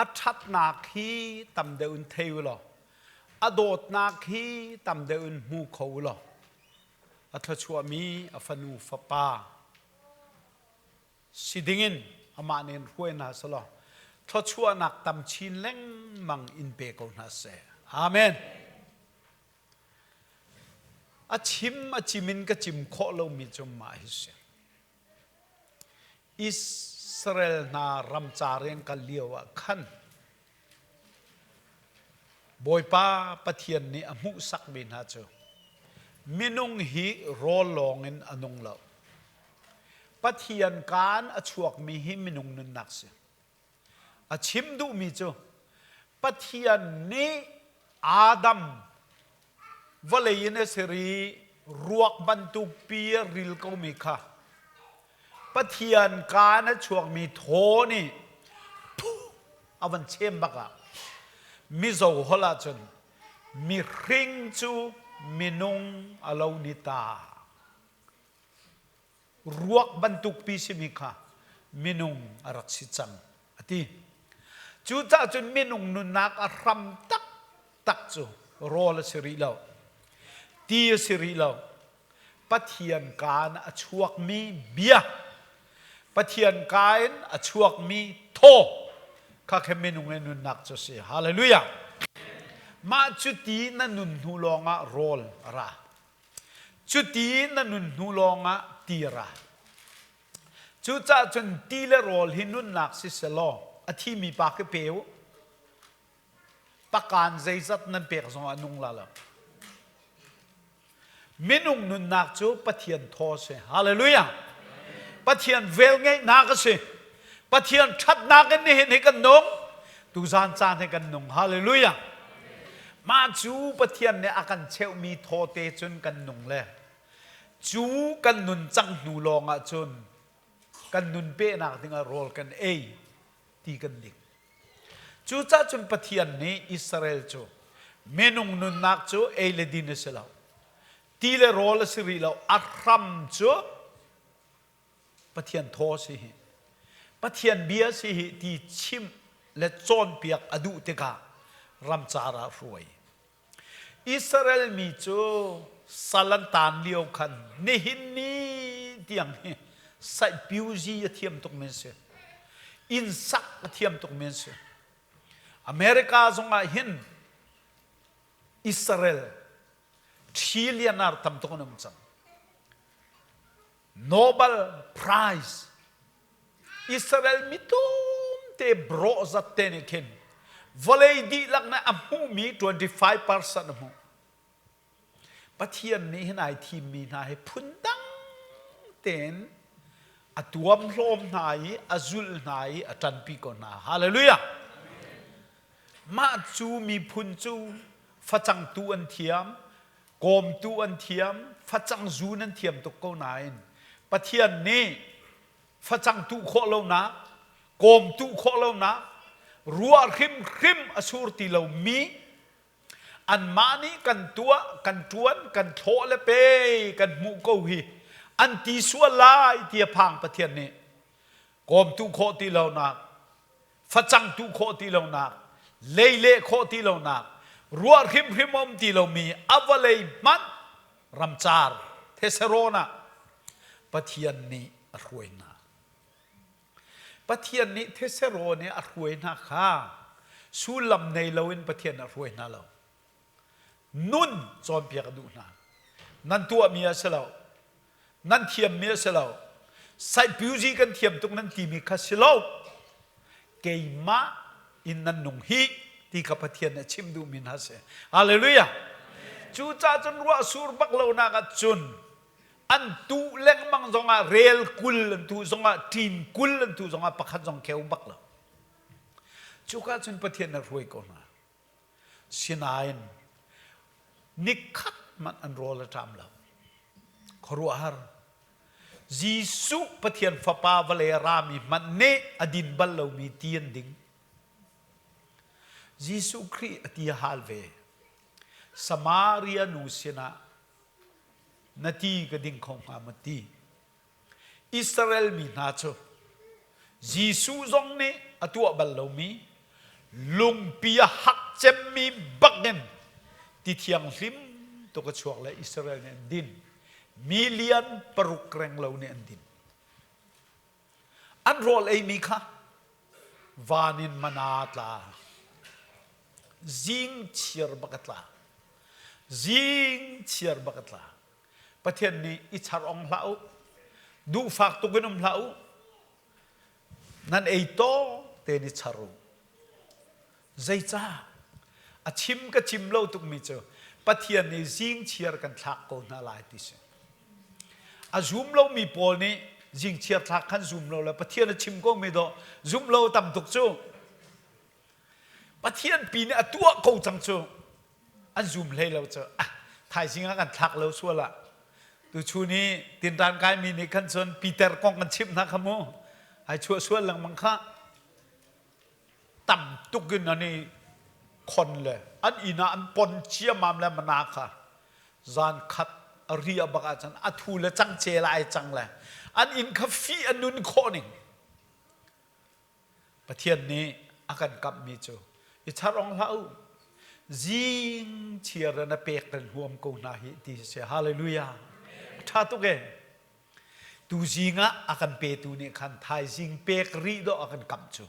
A ṭhatnak hi tam deuh in thei u law, a dawtnak hi tam deuh in hmu kho u law, a thluachuahmi a fanu fapa si dingin amah nih in hruai hna selaw thluachuahnak tam chin lengmang in pe ko hna seh. Amen. A chim a chim in ka chim khawh lomi cu mah hi si. Israel hna ramcar in kal lio ah khan Bawipa Pathian nih a hmuhsakmi hna cu minung hi rawl lawng in a nung lo. Pathian kaan a chuakmi hi minung nunnak si. A chim duhmi cu Pathian nih Adam vawlei in a ser i ruak bantuk pi a ril komi kha Pathian kaan a chuakmi thaw nih a van chem bak ah Mizo holh ahcun mihring cu minung a lo ni ta. Ruak bantuk pi simi kha minung a rak si cang a ti. Cucaah cun minung nunnak a hram taktak cu rawl a si rih lo, ti a si rih lo, Pathian kaan a chuakmi bia, Pathian kaa in a chuakmi thaw kha khe minung i nunnak cu a si. Hallelujah! Mah cu ti na nun hnu lawngah rawl a ra. Cuti na nun hnu lawngah ti a ra. Cucaah cun ti le rawl hi nunnak si selaw a thimi pa khi pe u. Pakaan zeizat nan pek zongah nung la lo. Minung nunnak cu Pathian thaw a si. Hallelujah. Pathian velngeihnak a si. Pathian ṭhatnak in nihin hi kan nung. Tuzan caan hi kan nung. Hallelujah. Mah cu Pathian nih a kan cheuhmi thawte cun kan nung le cu kan nun cang hnu lawng ah cun kan nun pehnak dingah rawl kan ei ti kan ding. Cucaah cun Pathian nih Israel cu minung nunnak cu ei le din a si lo. Ti le rawl a si rih lo. A hram cu Pathian thaw si hi. Pathian bia si hi ti chimh le cawnpiak a duh tikah ramcar ah hruai. Israel mi cu sal an taan lio khan nihin ni tiang hi saihpiuzi a thiam tuk men si. Inn sak a thiam tuk men si. America zongah hin Israel trillionaire tam tuk an um cang. Nobel Prize Israel mitum te brawh zat te nih khin vawlei dihlak nih a hmuhmi 25% a hmuh. Pathian nih hin ai thimmi hna hi phundang tein a tuamhlawm hna i a zulh hna i a ṭanpi ko hna. Hallelujah! Mah cu miphun cu facang tu an thiam, kawmtu an thiam, facang zun an thiam tuk ko nain Pathian nih facang tuh khawh lonak, kawm tuh khawh lonak, ruah hrimhrim a sur ti lomi anmah nih kan tuah, kan ṭuan, kan thlawh le pe kan hmuh ko hi an ti sual lai ti a phang Pathian nih kawm tuh khawh ti lonak, facang tuh khawh ti lonak, leileh khawh ti lonak, ruah hrimhrim a um ti lomi a vawlei hmanh ramcar theserawn ah Pathian nih a hruai hna. Pathian nih theserawn i a hruai hna kha sullam nei loin Pathian a hruai hna lo. Nun cawnpiak a duh hna. Nan tuahmi a si lo. Nan thiammi a si lo. Saipiuzi kan thiam tuk nan timi kha si lo. Keimah in nan nung hi ti kha Pathian nih a chim duhmi hna si. Hallelujah. Cucaah cun ruah sur bak lonak ah cun an tuh lengmang zongah rel 20 an tuh zongah ṭin 20 an tuh zongah pakhat zong kheu bak lo. Cuka cun Pathian a hruai ko hna. Sinain nikhat hmanh an rawl a ṭam lo. Khuaruahhar. Jesuh Pathian Fapa vawlei a rami hmanh nih a din bal lomi ti an ding. Jesuh Khrih a ti a hal ve. Samaria nu sinah na ti ka ding kho hnga maw ti? Israel mi hna cu Jesuh zong nih a tuah bal lomi, Lungpi a hak cemmi bak in ti thianghlim tuk a chuak le Israel nih an din. Million paruk renglo nih an din. An rawl eimi kha van in mana tla. Zing chiar bak a tla. Zing chiar bak a tla. Pathian nih i char ong hlah u. Duhfak tuk in um hlah u. Nan ei tawk tein i char u. Zeicah? A chim ka chim lo tukmi cu Pathian nih zingchiar kan thlak ko hna lai ti si. A zum lomi pawl nih zingchiar thlak khan zum lo le Pathian a chim komi dawh zum lo tam tuk cu. Pathian pi nih a tuah ko cang cu. An zum hlei lo cu. Ah, thaizing ah kan thlak lo sual ah. Tuchun i tinṭan kaimi nih khan cun Peter kong kan chimh hna kha mu. Ai chuah sual lengmang kha. Tam tuk in an i khon le an inn ah an pon ciammam le mana kha zan khat a ria bak ahcun a thu le cangcel ai cang le an inn kha fih a nun khawh ning. Pathian nih a kan kamhmi cu i char ong hlah u. Zing chiar in a pek kan huam ko hna hi ti si. Hallelujah. A ṭha tuk e. Tu zing ah a kan petu nih khan thaizing pek rih dawh a kan kamh cu.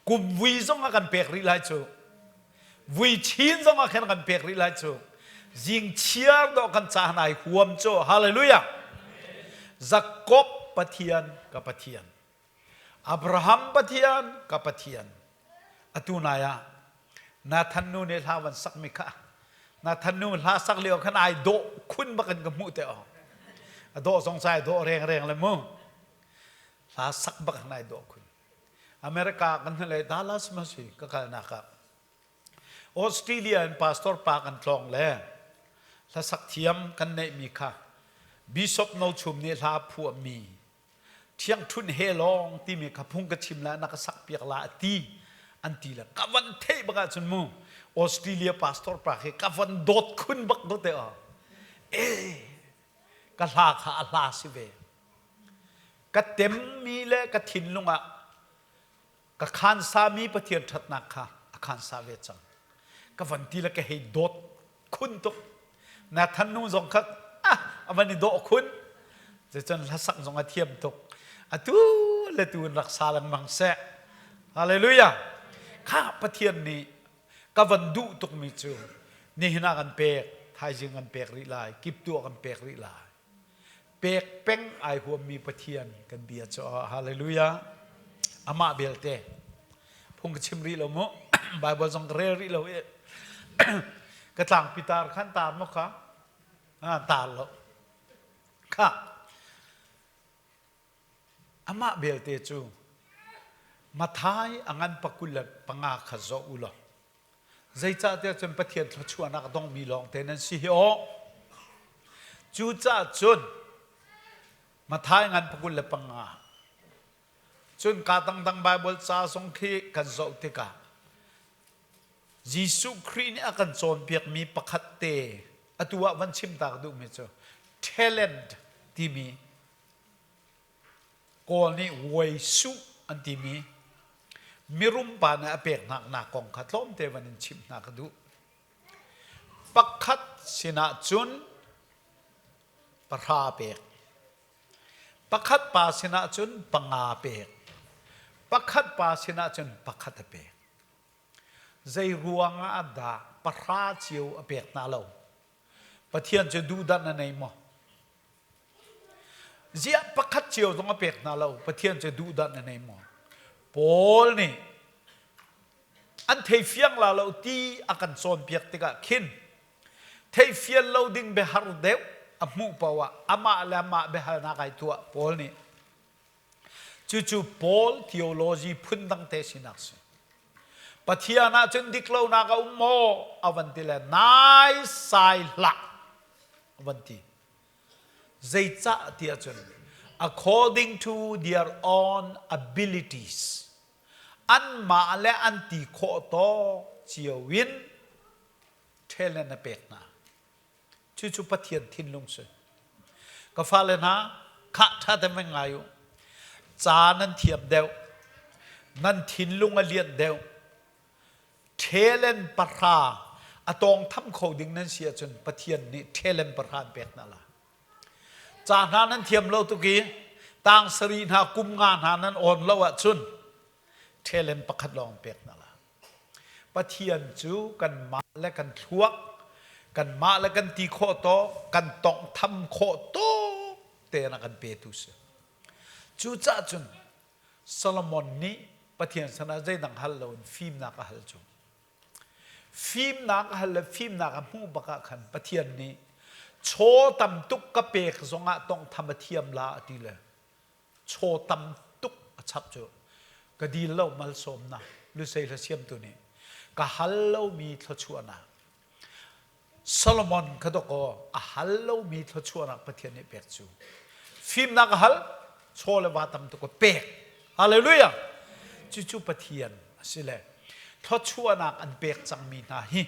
Kum vui zong a kan pek rih lai cu. Vui chin zong ah khan a kan pek rih lai cu. Zing chiar dawh kan ca nai huam cu. Hallelujah. Jakob Pathian ka Pathian. Abraham Pathian ka Pathian. Atu nai ah Nathan nu nih hla van sakmi kha Nathan nu hla sak lio khan ai dawh khun bak in ka hmuh te aw. A dawh zong sai dawh rengreng le mu. Hla sak bak khan ai dawh khun. America kan hnulei Dallas ma si ka kalnak ah Australia in pastor pa kan tlawng le hlasak thiam kan neihmi kha Bishop No Chum nih hla phuahmi Ṭhiangṭhunh he lawng timi kha phung ka chim la na ka sak piak la a ti an ti le ka van theih bak ahcun mu Australia pastor pa khi ka van dawt khun bak do te aw e ka hla kha a hla si ve ka temmi le ka thinlung ah ka khansami Pathian ṭhatnak kha a khansa ve cang ka van ti le ka hei dawt khun tuk Nathan nu zong kha ah a van i dawh khun cun hlasak zong a thiam tuk atu le tu in rak sa lengmang seh hallelujah kha Pathian nih ka van duh tukmi cu nihin ah kan pek thaizing kan pek rih lai kiptu ah kan pek rih lai Pek peng ai huammi Pathian kan bia cu hallelujah. Amah belte phung ka chim rih lo mu. Bible zong ka rel rih lo i ka tlangpi tar khan tar maw kha? Ah, tar lo. Kha. Amah belte cu Mathai a ngan pakul le panga kha zoh u law Zeicahtiah cun Pathian thluachuahnak a dongmi lawngte nan si hi aw. Cucaah cun Matthai ngan pakul le panga cun ka dangdang Baibal ca zong khi kan zoh tikah Jesuh Khrih nih a kan cawnpiakmi pakhat te atu ah van chim ta ka duhmi cu talent timi Kawl nih Wai-suh an timi mirum pa nih a pek hna kong kha tlawmte van in chimh hna ka duh. Pakhat sinah cun pahra pek. Pakhat pa sinah cun panga pek. Pakhat pa sinah cun pakhat a pek. Zei ruangah dah pahra cio a pek hna lo? Pathian cu duhdanh a nei maw? Ziah pakhat cio zong a pek hna lo. Pathian cu duhdanh a nei maw? Paul nih an theifiang la lo ti a kan cawnpiak tikah khin theifian lo ding biahar deuh a hmuh paoh ah amah le amah biahalnak ai tuah Paul nih. Cucu Paul theology phun dang te sinak si. Pathian ah cun dik lonak a um maw? A van ti le nai sai hlah a van ti. Zeicah tiah cun according to their own abilities anmah le an ti khawh tawk cio in talent a pek hna. Cucu Pathian thinlung si. Ka fale hna, khah ṭha te meng ngai u. Ca nan thiam deuh. Nan thinlung a lianh deuh. Talent pahra a tawngtham kho ding nan si ahcun Pathian nih talent pahra an pek hna lai. Ca hna nan thiam lo tuk i tang sarih hna kum nga hna nan awn lo ahcun talent pakhat lawng pek hna lai. Pathian cu kanmah le kan thluak, kanmah le kan ti khawh tawk, kan tawnghtham khawh tawk tein a kan petu si. Cucaah cun Solomon nih Pathian sinah zeidang hal loin fimnak a hal cu. Fimnak a hal le fimnak a hmuh bak ah khan Pathian nih chaw tam tuk ka pek zongah tawnghtham a thiam la a ti le chaw tam tuk a chap cu ka dil lo malsawmnak lusei hla siamtu nih ka hal lomi thluachuahnak Solomon kha dawkaw a hal lomi thluachuahnak Pathian nih pek cu fimnak a hal chaw le va tam tuk a pek hallelujah cucu Pathian a si le thluachuahnak an pek cangmi hna hi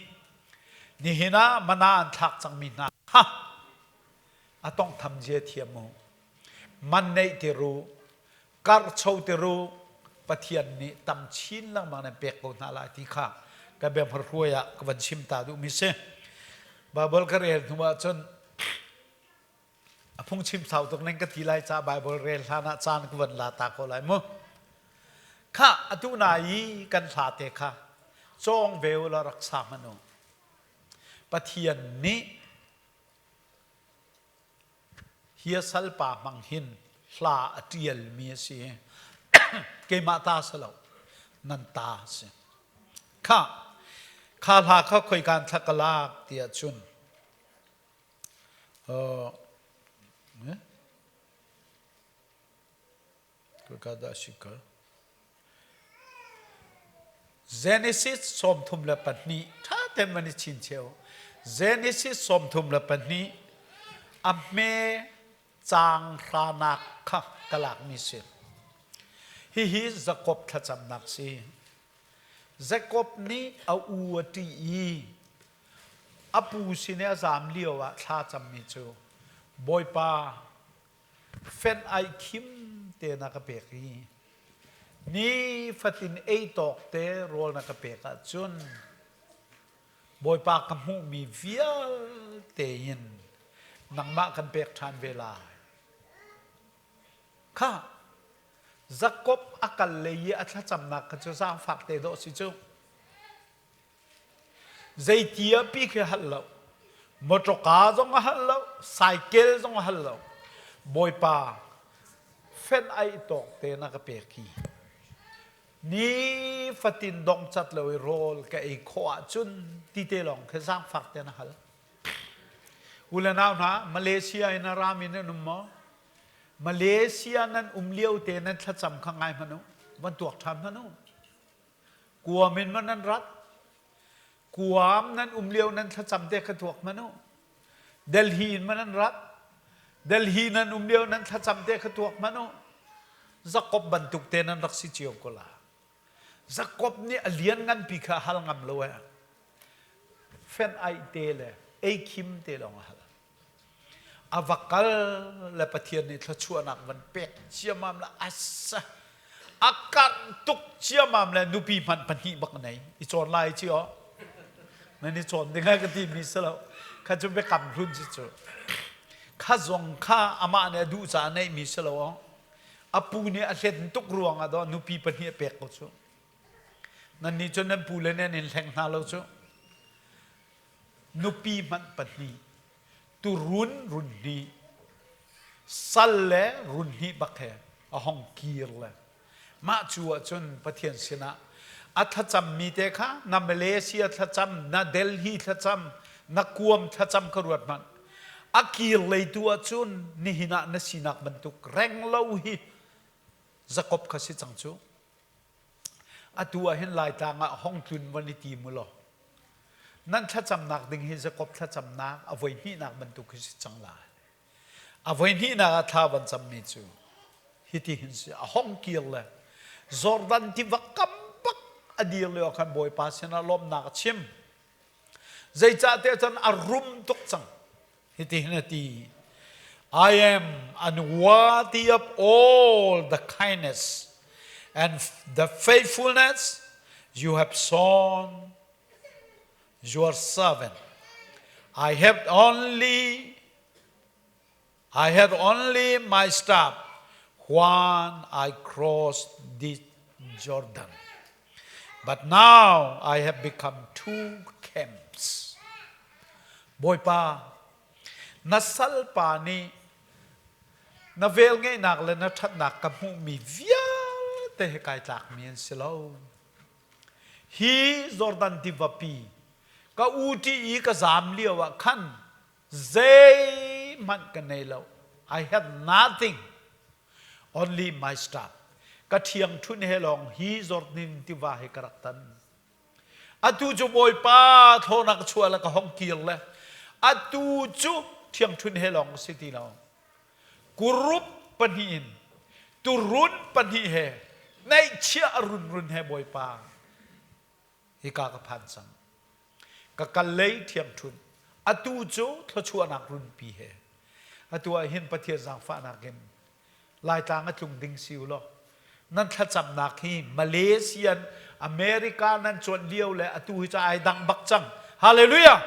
nihin ah mana an thlak cangmi hna ha a tonghtham zia thiam u man neih ti ru karhcho ti ru Pathian nih tam chin lengmang nan pek ko hna lai ti kha ka biahmar hruai ah ka van chim ta duhmi si. Bible ka rel hnu ahcun a phungchim sau tuk ning ka ti lai ca Bible rel hlan ah caan ka van la ta ko lai mu. Kha atu na i kan hla te kha cawng ve u law rak sa hmanh u. Pathian nih Hi a salpa hmang hin hla a ṭialmi a si. Keimah ta si lo, nan ta a si. Kha, kha hla kha khoikaan thla ka lak tiah cun uh, eh? Khoika dah a si ka? Genesis 32 ṭha tein van i chincheu. Genesis 32 a hme caang hranak kha ka lakmi si. Hihi Jakob thlacamnak si. Jakob nih a u a ṭih i a pu sin i a zaam lio ah thla cammi cu Bawipa Fenh ai khim te na ka pek i nifatin ei tawk te rawl na ka pek ahcun Bawipa ka hmuhmi vialte in nangmah kan pek ṭhan ve lai. Kha Jakob a kal lei i a thlacamnak kha cu zaangfak te dawh si cu. Zeiti ah pi khi a hal lo. Mawṭawka zong a hal lo, saikel zong a hal lo. Bawipa, fenh aih tawk te na ka pek hi. Nifatin dongcat lo i rawl ka ei khawh ahcun ti te lawng khi zaangfak te na hal. U le nau hna, Malaysia in a rami nan um maw? Malaysia nan um lio te nan thlacam kha ngai hmanh u. Van tuak ṭhan hmanh u. Kuam in maw nan rat? Kuam nan um lio nan thlacam te kha tuak hmanh u. Delhi in maw nan rat? Delhi nan um lio nan thlacam te kha tuak hmanh u. Jakob bantuk te nan rak si cio ko la. Jakob nih a lian nganpi kha hal ngam lo eh. Fenh aih te le ei khim te lawng a hal. A va kal le Pathian nih thluachuahnak van pek ciammam le asa a karh tuk ciammam le nupi hmanh pahnih bak nei i cawn lai ci aw nan i cawn ding ka ti mi si lo kha cu biakam hlun si cu kha zong kha amah nih a duh caah neih mi si lo aw a pu nih a hlen tuk ruang ah daw nupi pahnih a pek ko cu nan nih cun nan pu le nan in hleng hna lo cu nupi hmanh pahnih, turun run hnih, sal le run hnih bak he a hong kir le mah cu ahcun Pathian sinah a thlacammi te kha na Malaysia thlacam, na Delhi thlacam, na Guam thlacam kha ruat hmanh. A kir lei tu ahcun nihin ah na sinak bantuk reng lo hi Jakob kha si cang cu. Atu ah hin Laitlang ah hong tlun van i tim u law nan thlacamnak ding hi Jakob thlacamnak a voi hnihnak bantuk hi si cang lai. A voi hnihnak ah thla van cammi cu hiti hin si a hong kir le Jordan tiva kam bak a dir lio khan Bawipa sinah lawmhnak a chim. Zeicahtiah cun a rum tuk cang. Hitihin a ti, I am unworthy of all the kindness and the faithfulness you have shown. Your servant. I have only I had only my staff when I crossed the Jordan. But now I have become two camps. Bawipa, na salpa nih na velngeihnak le na ṭhatnak ka hmuhmi vialte he kai tlakmi an si lo. Hi Jordan tivapi ka uṭi i ka zaam lio ah khan zeihmanh ka nei lo. I have nothing. Only my staff. Ka ṭhiangṭhunh he lawng hi Jordan tiva hi ka rak tan. Atu cu Bawipa thlawnak chuah le ka hong kir le atu cu ṭhiangṭhunh he lawng si ti lo. Kurup pahnih in turun pahnih he neihchiah runrun he Bawipa hika ka phan cang. Ka kal lei ṭhiangṭhunh atu cu thluachuahnak runpi he atu ah hin Pathian zaangfahnak in Laitlang a tlung ding si u law nan thlacamnak hi Malaysian America nan cuanh lio le atu hi ca ai dang bak cang. Hallelujah!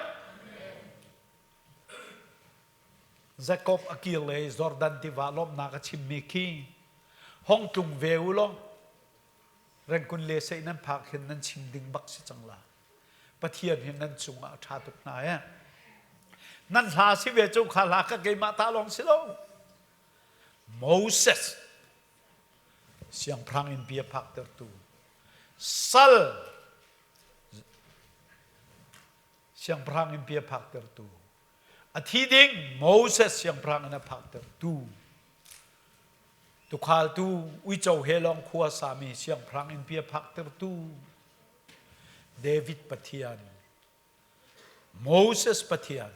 Jacob a kir le Jordan tiva lawmhnak a chimmi khi hong tlung ve u law Rengkun le sei nan phak hin nan chim ding bak si cang la. Pathian hi nan cungah a ṭha tuk hna e. Nan hla si ve cu kha hla ka keimah ta lawng si lo. Moses siangpahrang innpi a phaktertu sal siangpahrang innpi a phaktertu a thi ding Moses siangpahrang in a phaktertu tukhaltu uico he lawng khua sami siangpahrang innpi a phaktertu David Pathian Moses Pathian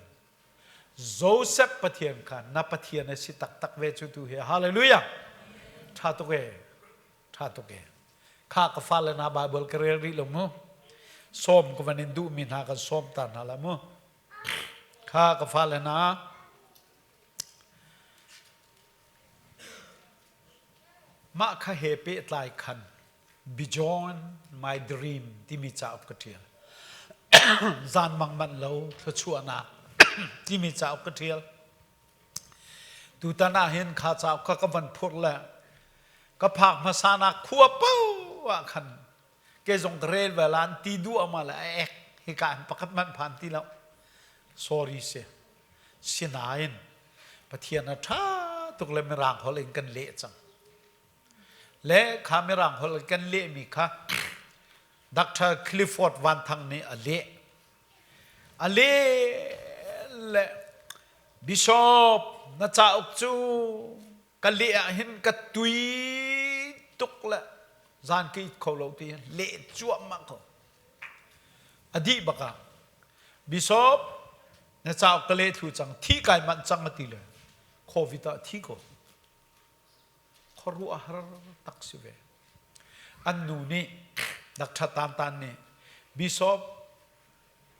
Joseph Pathian kha na Pathian a si taktak ve cu tu hi hallelujah tha tuk e tha tuk e kha ka fale na Bible ka rel rih lo mu sawm ka van in duh mi hna kan sawm ta hna la mu kha ka fale na Mah kha he pehtlai khan Beyond My Dream timi cauk ka ṭial. Zanmang manh lo thluachuahnak timi cauk ka ṭial. Tutan ah hin kha cauk kha ka van phurh le ka phak hmasanak khua paoh ah khan ke zong ka rel ve lan ti duh ama le a ek hika hin pakhat hmanh phan ti lo. Sorry si. Sinain Pathian a ṭha tuk le Mirang holh in kan leh cang. Le kha Mirang holh in kan lehmi kha Dr. Clifford Van Thang nih a leh. A leh le Bishop na cauk cu ka leh ah hin ka tui tuk le zan ka it kho lo ti hin leh cuahmah ko. A dih bak ah Bishop na cauk ka leh thlu cang thi kai manh cang a ti le COVID ah thi ko khuaruah har tak si ve an nu nih Dr. Tan Tan nih Bishop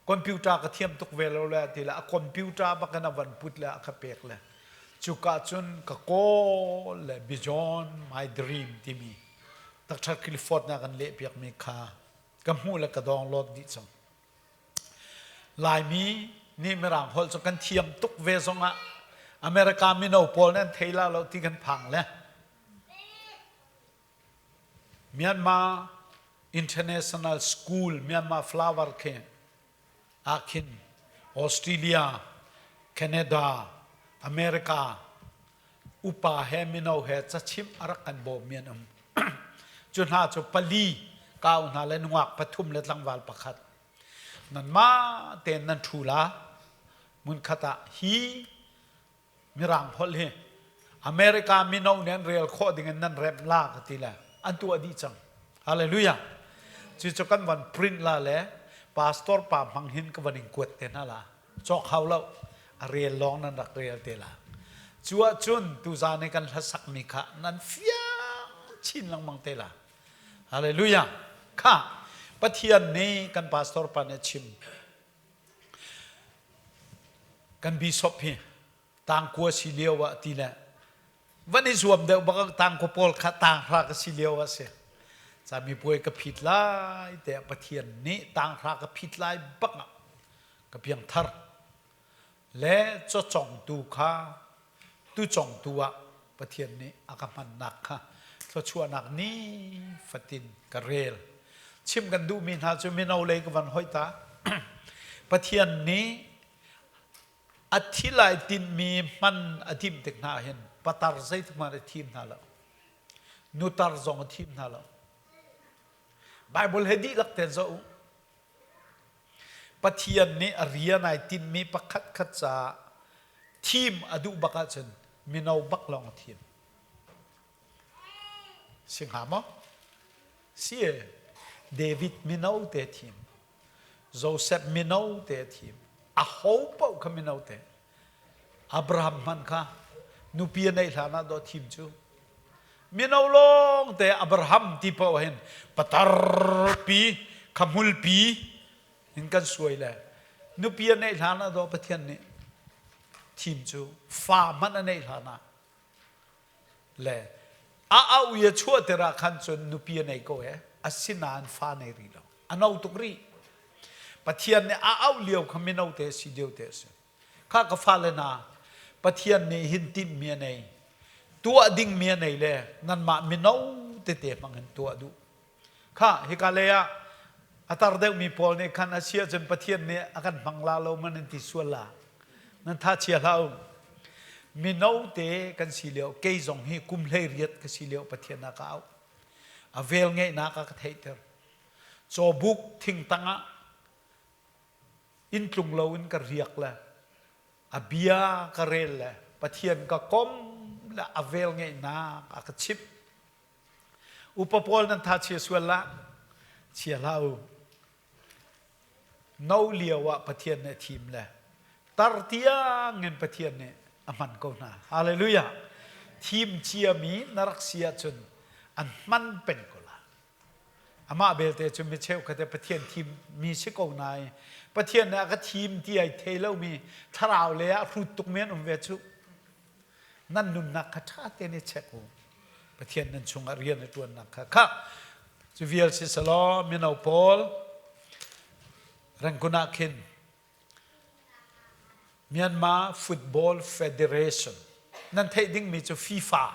computer ka thiam tuk ve lo le ti le a computer bak in a van put le a ka pek le cuka cun ka kawl le beyond my dream timi Dr. Clifford na kan leh piak mi kha ka hmuh le ka download dih cang Laimi nih Mirang holh cu kan thiam tuk ve zongah America mino pawl nih an thei la lo ti kan phang le Myanmar International School Myanmar Flower khi ah khin Australia, Canada, America upa he mino he cachimh a rak kan bawmmi an um. Cu hna cu pali kau hna le nungak pathum le tlangval pakhat. Nanmah tein nan ṭhu la. Hmunkhat ah hi Mirang holh hi America mino nih an rel khawh ding in nan remh la ka ti le an tuah dih cang. Hallelujah. Cucu kan van print la le pastor pa hmang hin ka van in kuat te hna la. Cawk hau lo. A rel lawng nan rak rel te la. Cu ahcun tuzaan i kan hlasakmi kha nan fiang chin lengmang te la. Hallelujah. Kha Pathian nih kan pastor pa nih a chim. Kan bishop hi tangkua si lio ah ti le van i zuam deuh bak tangkua pawl kha tanghra ka si lio ah si. Camipuai ka phit lai te Pathian nih tanghra ka phit lai bak ah. Ka piangthar. Le cawcongtu kha tucongtu ah Pathian nih a ka hmannak kha thluachuahnak ni fatin ka rel. Chim kan duhmi hna cu mino lei ka van hoih ta. Pathian nih a thi lai tinhmi hman a timh tik hna hin patar zeitik hmanh a thim hna lo. Nutar zong a thim hna lo. Bible he dihlak tein zoh u. Pathian nih a rian ai tinhmi pakhatkhat caah thim a duh bak ahcun mino bak lawng a thim. Si hnga maw? Si e. David mino te thim. Joseph mino te thim. A ho paoh kha mino te. Abraham hmanh kha nupi a neih hlan ah dawh thim cu. Mino lawng te Abraham ti paoh hin patarpi khahmulpi in kan suai le nupi a neih hlan ah dawh Pathian nih thim cu fa hmanh a neih hlan ah le a au i a chuahter ah khan cun nupi a nei ko e asinain fa nei rih lo a no tuk rih Pathian nih a auh lio kha mino te si lio te a si Kha ka fale hna, Pathian nih hin tinhmi a nei. Tuah dingmi a nei le nanmah mino tete hmang in tuah duh. Kha hika lei ah a tar deuhmi pawl nih khan a si ahcun Pathian nih a kan hmang la lo man in ti sual la. Nan tha chia hlah u. Mino te kan si lio, kei zong hi kum 18 ka si lio Pathian a ka auh. A vel ngeihnak a ka theihter. Cawbuk thingtang ah inn tlung loin ka riak le a bia ka rel le Pathian ka kom le a velngeihnak a ka chimh. Upa pawl nan tha chia sual lah chia hlah u. No lio ah Pathian nih a thim le tar tiang in Pathian nih a hman ko hna. Hallelujah. Thim ciami na rak si ahcun an hman peng ko la. Amah belte cu mi cheukhat he Pathian thimmi si ko nain Pathian nih a ka thim ti ai thei lomi thlarau lei ah hrut tukmi an um ve cu. Nan nunnak kha ṭha tein i check u. Pathian nan chungah rian a ṭuannak kha kha cu vial si selaw mino pawl Rangoon ah khin Myanmar Football Federation nan theih dingmi cu FIFA.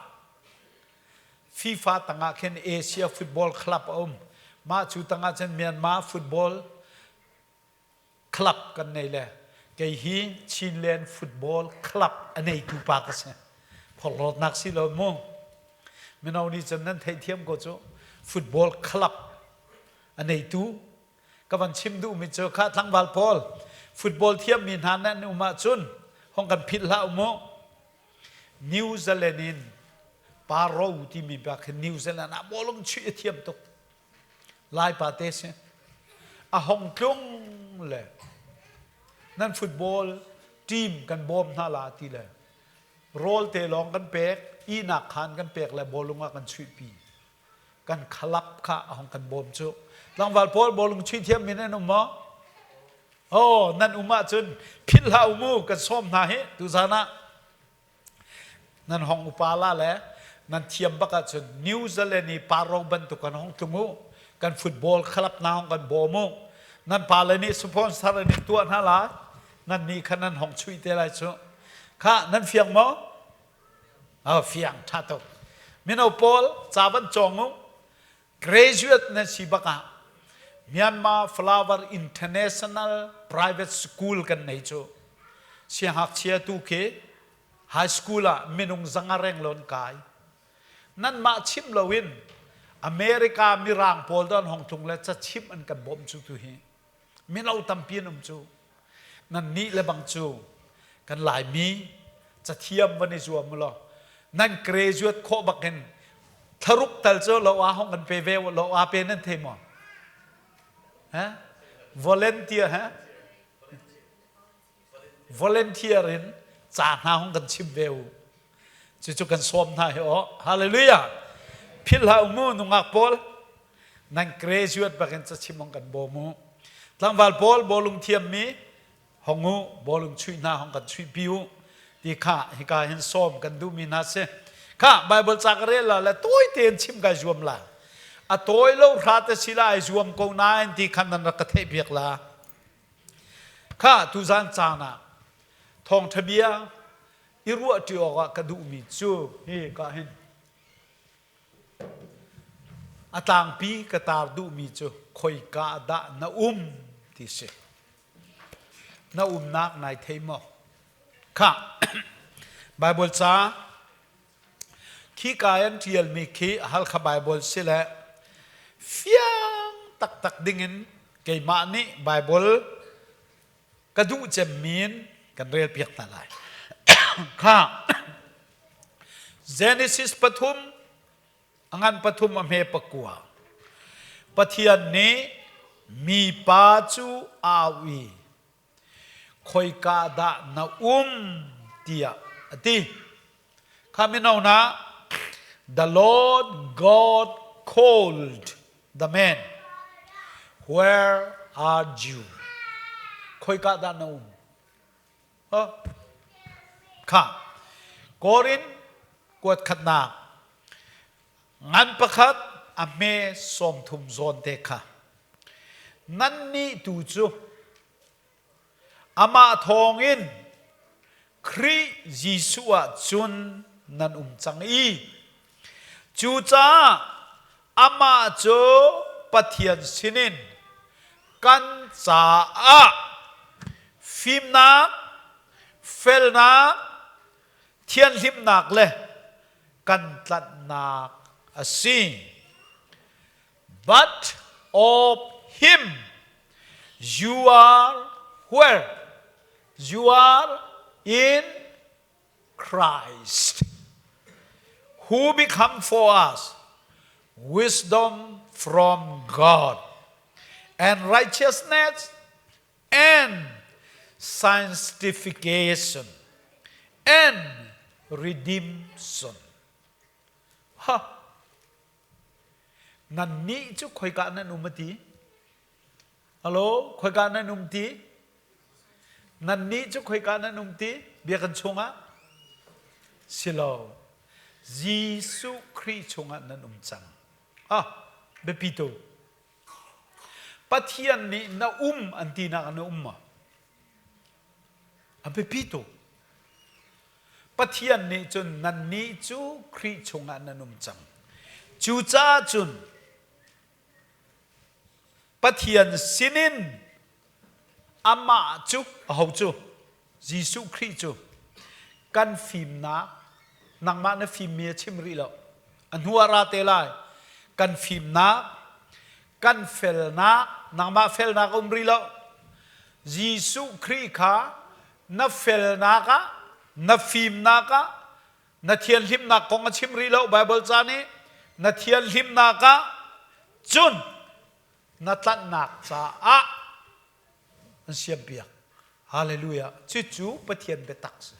FIFA tangah khin Asia Football Club a um. Mah cu tangah cun Myanmar Football Club kan nei le kei hi Chinland Football Club a neitu pa ka si. Phorhlawtnak si lo mu. Mino nih cun nan theihthiam ko cu football club a neitu Ka van chim duhmi cu kha tlangval pawl football thiammi hna nan um ahcun hong kan philh hlah u mu. New Zealand in Paro timi pa khi New Zealand ah bawlung chuih a thiam tuk. Lai pa te si. A hong tlung le nan football team kan bawm hna la ti le rawl te lawng kan pek, ihnak khaan kan pek le bawlung ah kan chuihpi. Kan khalap kha a hong kan bawm cu. Tlangval pawl bawlung chuih thiam mi nan um maw? Oh, nan um ahcun philh hlah u mu, kan sawm hna hi tuzan ah. Nan hong upa la le nan thiam bak ahcun New Zealand i paro bantuk kan hong tlung u. Kan football khalap na hong kan bawm u. Nan pale nih sponsor an in tuah hna la. Nan nih khan nan hong chuih te lai cu. Kha nan fiang maw? Oh, fiang ṭha tuk. Mino pawl ca van cawng u. Graduate nan si bak ah Myanmar Flower International Private School kan nei cu. Siangngakchia tu khi high school ah minung zanga reng lon kai. Nanmah chim loin America mirang pawl don hong tlung le ca chim an kan bawmh cu tu hi. Mino tampi an um cu. Nan nih le bang cu kan Laimi cathiam van i zuam u law nan graduate khawh bak in thlaruk tal cu lo ah hong kan pe ve lo a pe nan thei maw? Ha? Volunteer ha? Volunteer in ca hna hong kan chim ve u. Cucu kan sawm hna hi aw. Hallelujah. Philh hlah u mu nungak pawl. Nan graduate bakin cachim hong kan bawm u. Tlangval pawl bawlung thiammi hong u bawlung chuih hna hong kan chuih pi u ti kha hika hin sawm kan duhmi hna si. Kha Bible ca ka rel la le tawi tein chim kai zuam la. A tawi lo hra te si la ai zuam ko nain ti khan nan rak ka theih piak la. Kha tuzan caan ah thawngṭha bia i ruahṭi awkah ka duhmi cu hi ka hin a tlangpi ka tar duhmi cu khoika dah na um ti si. Na umnak nai thei maw? Kha Bible ca Khika an ṭialmi khi Halkha Baibal si le fiang taktak dingin keimah nih Baibal ka duh cemmi in kan relpiak hna lai. Kha Genesis pathum a ngan pathum a hme pakua. Pathian nih mipa cu a auh i khoika dah na um tiah a ti. Kha mino na The Lord God called the man. Where are you? Khoika dah na um? Huh? Kha. Korin kuat khatnak ngan pakhat a hme 30 zawn te kha nannih tu cu amah thawngin Khrih Jesuh ah cun nan um cang i cucaah amah cu Pathian sinin kan caah fimnak, felnak, thianhlimnak le kan tlanhnak a si. But of him you are where? You are in Christ, who become for us wisdom from God and righteousness and sanctification and redemption. Ha! Nannih cu khoika nan um a ti? Hello, khoika nan um ti? Nannih cu khoika nan um ti? Biakinn chungah? Si lo. Jesuh Khrih chungah nan um cang. Ah, biapi tu. Pathian nih na um an tinak na um maw? A biapi tuk. Pathian nih cun nannih cu Khrih chungah nan um cang. Cucaah cun Pathian sinin amah cu aho cu Jesuh Khrih cu kan fimnak nangmah na fimmi a chim rih lo a hnu ah ra te lai kan fimnak kan felnak nangmah felnak a um rih lo Jesuh Khrih kha na felnak ah na fimnak ah na thianhlimnak kong a chim rih lo Bible ca nih na thianhlimnak ah cun na tlanhnak caah an siampiak hallelujah cucu Pathian biatak si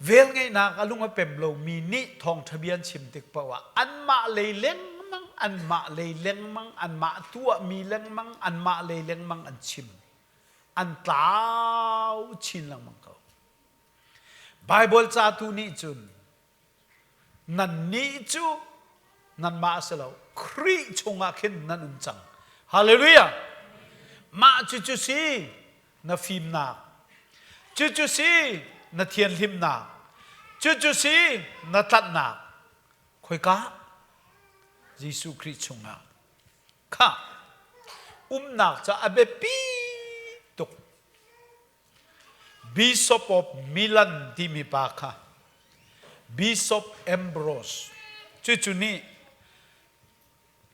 Velngeihnak a lung a pem lomi nih thawngṭha bia an chim tik paoh ah anmah lei lengmang, anmah lei lengmang, anmah tuahmi lengmang, anmah lei lengmang an chim. An tlau chin lengmang ko. Baibal ca tu nih cun nannih cu nanmah a si lo Khrih chungah khin nan um cang. Hallelujah! Mah cucu si na fimnak. Cucu si na thianhlimnak. Cucu si na tlanhnak. Khoika? Jesuh Khrih chungah. Kha umnak ca a biapi tuk. Bishop of Milan timi pa kha Bishop Ambrose cucu nih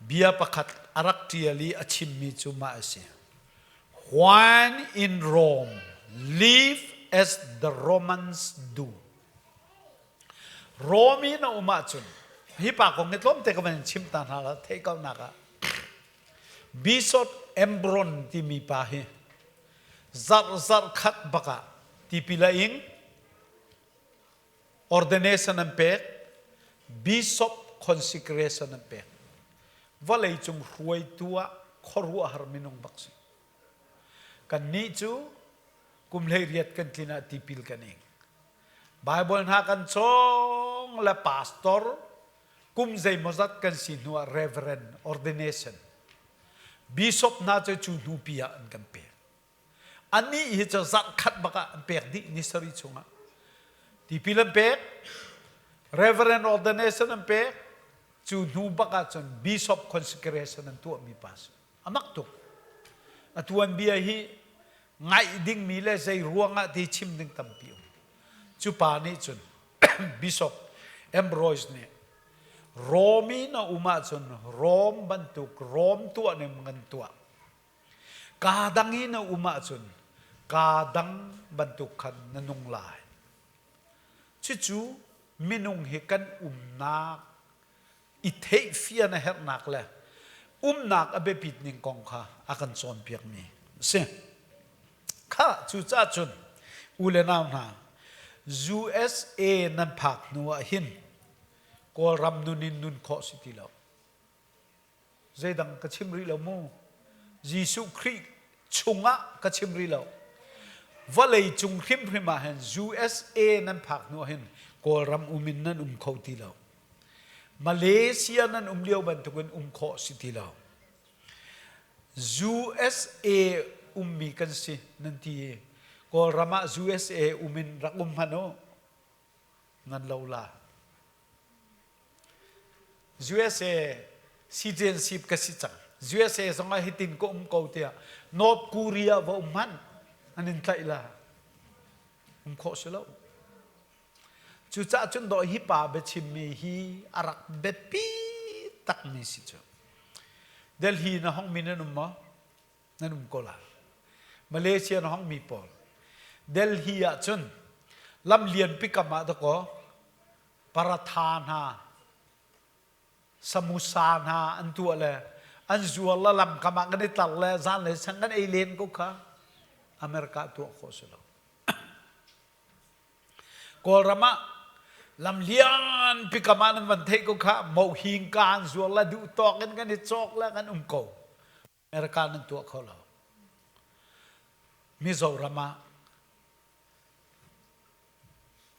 bia pakhat a rak ṭial i a chimmi cu mah a si. When in Rome, live as the Romans do. Rome i na um ahcun hi pa kong hi tlawmte ka van chim ta hna la theih ko nak ah Bishop Ambron timi pa hi zarh zarh khat bak ah tipil a ing ordination an pek bishop consecration an pek vawlei cung hruaitu ah khuaruahhar minung bak si kannih cu kum 18 kan tlin ah tipil kan ing Bible hna kan cawng le pastor kum zeimawzat kan si hnu ah reverend ordination. Bishop hna cu cu hnupi ah an kan pek. Anih hi cu zarh khat bak ah an pek dih ni sarih chungah. Tipil an pek, Reverend ordination an pek, cu hnu bak ah cun bishop consecration an tuahmi pa si. A mak tuk. A tuanbia hi ngaih dingmi le zei ruangah ti chim ding tampi um. Cu pa nih cun Bishop Ambrose nih Rom i na um ahcun Rom bantuk Rom tuah ning ngan tuah. Kaa dang i na um ahcun kaa dang bantuk khan na nung lai. Cucu minung hi kan umnak i theihfian a herhnak le umnak a biapit ning kong kha a kan cawnpiakmi a si. Kha cucaah cun u le nau hna USA nan phak hnu ah hin Kawlram nun in nun khawh si ti lo. Zeidang ka chim rih lo mu. Jesuh Khrih chungah ka chim rih lo. Vawlei cung hrimhrim ah hin USA nan phak hnu ah hin Kawlram um in nan um kho ti lo. Malaysia nan um lio bantukin um khawh si ti lo. USA ummi kan si nan ti i Kawlram ah USA um in rak um hmanh u. Nan lo la. USA citizenship ka si cang. USA zong ah hitin ka um ko tiah North Korea va um hmanh an in tlaih la. Um khawh si lo. Cucaah cun dawh hi pa biachimmi hi a rak biapi takmi si cu. Delhi na hong mi nan um maw? Nan um ko la. Malaysia na hong mi pawl. Delhi ah cun lam lianpi kam ah dakaw paratha hna samusa hna an tuah le an zuar le lamkam ah kan i tlar le zanlei sang kan ei len ko kha America tuah khawh si lo. Kawlram ah lam lian pikam ah nan van theih ko kha mohinka an zuar le duh tawk in kan i cawk le kan um ko. America nan tuah kho lo. Mizoram ah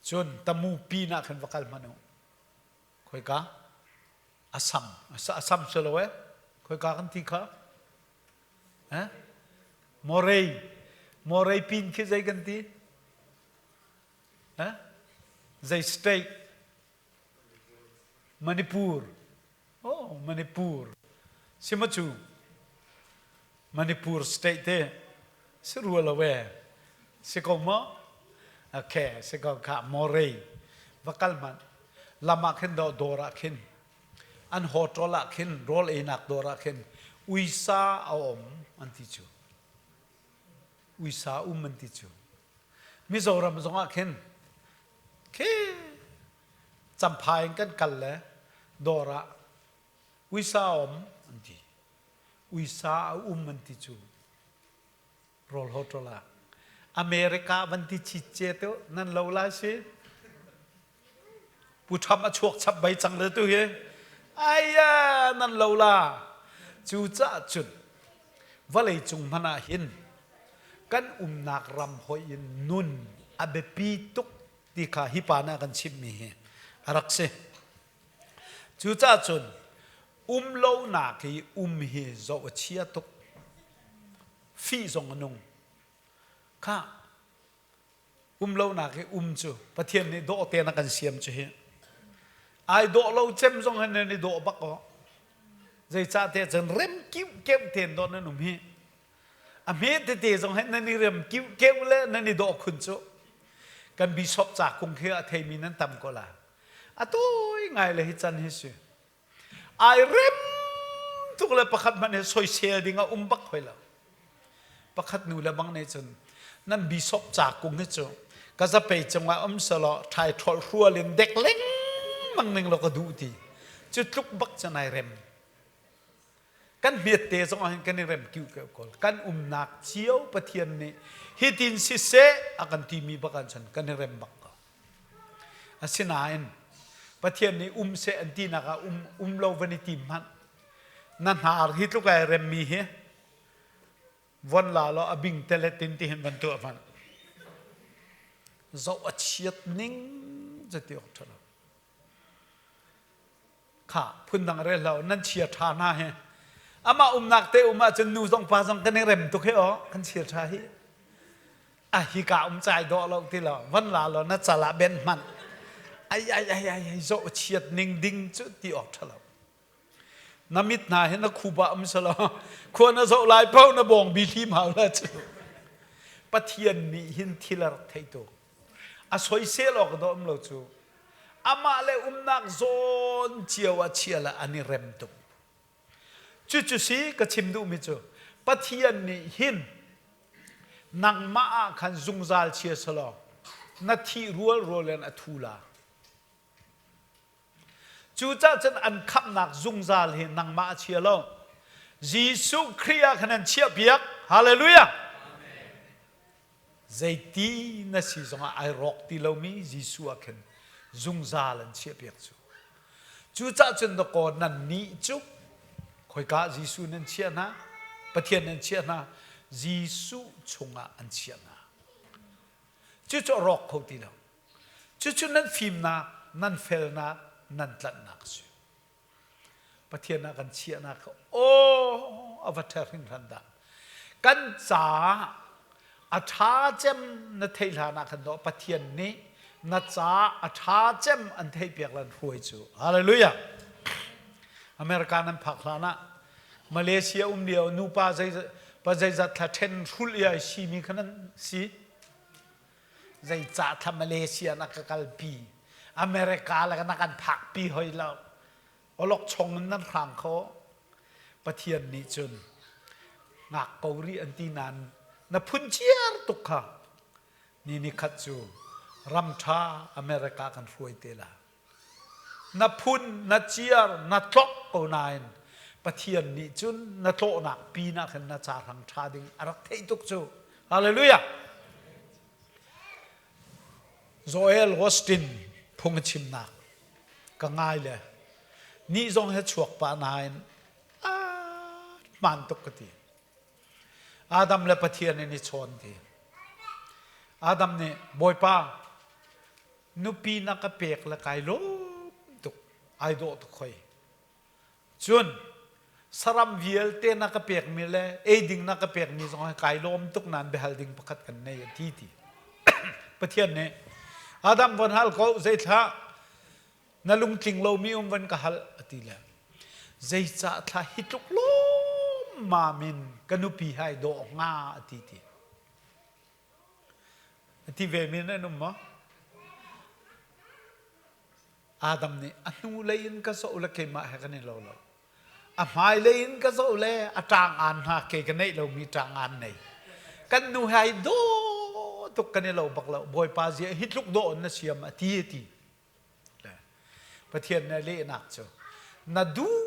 Cun tamu pin ah khan va kal hmanh u. Khoika? Assam. Assam si lo eh. Khoika kan ti kha? Eh? Morei. Morei pin khi zei kan ti? Eh? Zei state? Manipur. Oh, Manipur. Simacu. Manipur state te si rua lo e. Si ko maw? Okay, si ko kha Morei. Va kal hmanh. Lam ah khin dawr ah khin an hotel ah khin rawl einak dawr ah khin uisa a um an ti cu. Uisa um an ti cu. Mizoram zong ah khin khi Champhai in kan kal le dawr ah uisa a um an ti. Uisa a um an ti cu rawl hotel ah. America van ti chit tu nan lo lai si. Pu Trump a chuak chap bai cang le tu hi. Aiya nan lo la. Cu caah cun vawlei cung hmanh ah hin kan umnak ram hoi in nun a biapi tuk ti kha hi pa nih a kan chimhmi hi a rak si. Cucaah cun um lonak hi um hi zoh a chia tuk. Fih zong a nung. Kha um lonak hi um cu Pathian nih dawh tein a kan siam cu hi. Ai dawh lo cem zong hin nan i dawh bak aw. Zeicah tiah cun rem kiu keuh tein dawh nan um hi. A hme tete zong he nan i rem kiu le nan i dawh khun cu. Kan bishop ca kung khi a theimi nan tam ko la. A tawi ngai le hi can hi si. Ai rem tuk le pakhat hmanh he soisel ding a um bak hoi lo. Pakhat nu le bang nih cun nan bishop ca kung hi cu ka zapei cungah um selaw ṭhai ṭhol hrual in dek lengmang ning law ka duh ti. Cu tluk bak cun ai rem. Kan hmette zong ah hin kan i rem kiu keu ko. Kan umnak cio Pathian nih hitin siseh a kan timi bak ah cun kan i rem bak ko. Asinain Pathian nih um seh an tinak ah um, um lo van i tim hmanh. Na hnar hi tluk ai remmi hi von la law a bing telet in ti hin van tuah hmanh. Zoh a chiat ning cu ti awk ṭha lo. Kha phundang rel hlah nan chia ṭha hna hi. Amah umnak te um ahcun nu zong pa zong kan i rem tuk hi aw, kan thil ṭha hi. A hika um cai dawh lo ti lo, van la law na cal ah ben hmanh. Ai ai ai ai ai zoh chiat ning ding cu ti awk ṭha lo. Na mit hna hi na khup ah um selaw khua na zoh lai paoh na bawng bi hlim hau la cu. Pathian nih hin thil a rak thei tuk. A soisel awk dawh um lo cu. Amah le umnak zawn cio ah chia le an i rem tuk. Cucu si ka chim duhmi cu Pathian nih hin nangmah ah khan zungzal chia selaw na thih rualrual in a thu la. Cucaah cun an khamhnak zungzal hi nangmah a chia lo. Jesuh Khrih ah khan an chiahpiak. Hallelujah! Zeiti na si zongah ai rawk ti lomi Jesuh ah khin zungzal an chiahpiak cu. Cucaah cun dakaw nannih cu khoika Jesuh nan chiah hna, Pathian nan chiah hna, Jesuh chungah an chiah hna. Cucu a rawk kho ti lo. Cucu nan fimnak, nan felnak, nan tlanhnak a si. Pathian ah kan chiahnak kha aw a va ṭha hringhran dah. Kan caah a ṭha cem na theih hlan ah khan dawh Pathian nih na caah a ṭha cem an theihpiak lan hruai cu. Hallelujah. America nan phak hlan ah Malaysia um lio nupa zei pa zeizat thla ṭhen hrulh i ai simi kha nan si. Zeicah thla Malaysia na ka kalpi? America le na kan phakpi hoi lo. Awlokchong in nan hrang kho. Pathian nih cun ngak ko rih an ti nain na phunciar tuk kha. Ni ni khat cu ram ṭha America kan hruai te la. Na phun, na ciar, na tlok ko nain Pathian nih cun na tlawhnak pinah khan na ca hrang ṭha ding a rak theih tuk cu. Hallelujah! Joel Austin phung a chimnak ka ngai le ni zong he chuak pah nain aa hmaan tuk ka ti. Adam le Pathian in i chawn ti. Adam nih Bawipa nupi na ka pek le kai lawm tuk ai dawh tuk hoi cun saram vialte na ka pekmi le ei ding na ka pekmi zong kai lawm tuk nain biahal ding pakhat kan nei a ti ti Pathian nih Adam von hal ko zeithla na lungtling lomi um van ka hal a ti le zeicah thla hi tluk lawm mam in ka nupi hai dawh hnga a ti ti A ti ve mi nan um maw? Adam nih a hnulei in ka zoh le keimah he kan i lo lo. A hmailei in ka zoh le a ṭang aan hna ke ka neih lomi ṭang aan nei. Kan nu he ai dawh tuk kan i lo bak lo. Bawipa zia hi tluk dawh in na siam a ti a ti. Pathian nih lehnak cu na duh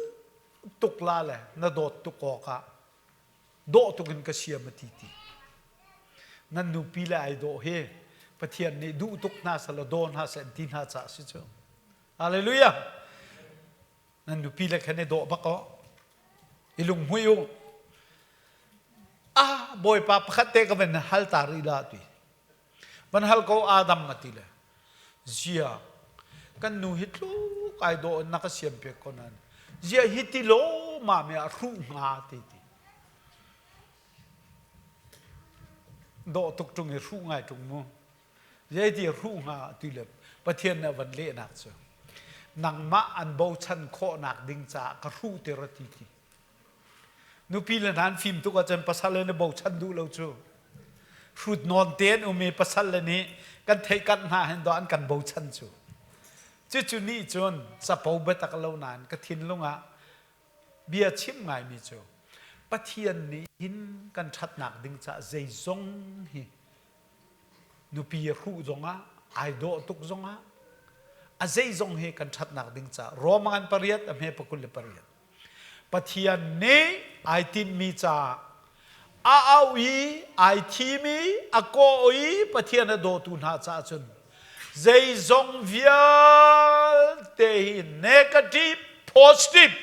tuk la le na dawt tuk awkah dawh tuk in ka siam a ti ti. Nan nupi le ai dawh hi Pathian nih duh tuk hna seh law daw hna seh an ti hna caah si cu. Hallelujah. Nan nupi le khan i dawh bak aw. I lunghmui u. Ah, Bawipa pakhat te ka van hal ta rih la ti. Van hal ko Adam a ti le. Zia, kan nu hi tluk ai dawh in na ka siam piak ko nan. Zia hi ti law ma me a hruh hnga ti ti. Dawh tuk ṭung i hruh ngai ṭung mu. Zei ti hruh hnga ti le Pathian nih a van lehnak cu nangmah an bochan khawhnak ding caah ka hruh tir a ti ti. Nupi le hna an fim tuk ahcun pasal le na bochan duh lo cu. Hrut nawn te an um i pasal le nih kan theihkanh hna hin dawh an kan bochan cu. Cucu nih cun capo biatak lo nain ka thinlung ah bia chim ngaimi cu Pathian nih hin kan ṭhatnak ding caah zeizong hi nupi a hruh zongah ai dawh tuk zongah a zeizong hi kan ṭhatnak ding caah Roman pariat a hme pakul le pariat Pathian nih ai tinhmi caah a auh i ai thim i a kawh i Pathian a dawtu hna caah cun zeizong vialte hi negative positive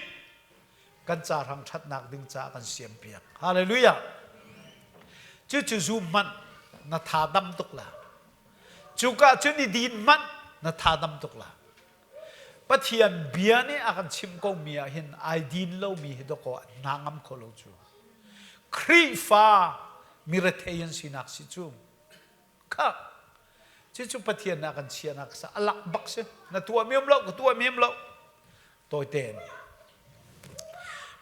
kan ca hrang ṭhatnak ding caah kan siampiak. Hallelujah. Cucu zum hmanh na tha dam tuk la. Cuka cun i din hmanh na tha dam tuk la. Pathian bia nih a kan chimh komi ah hin ai din lomi hi dawkaw an hna ngam kho lo cu. Khrihfa mirethei an sinak si cu. Kha cucu Pathian nih a kan chiahnak sa a lak bak si. Na tuah mi um lo, ka tuah mi um lo. Tawite in.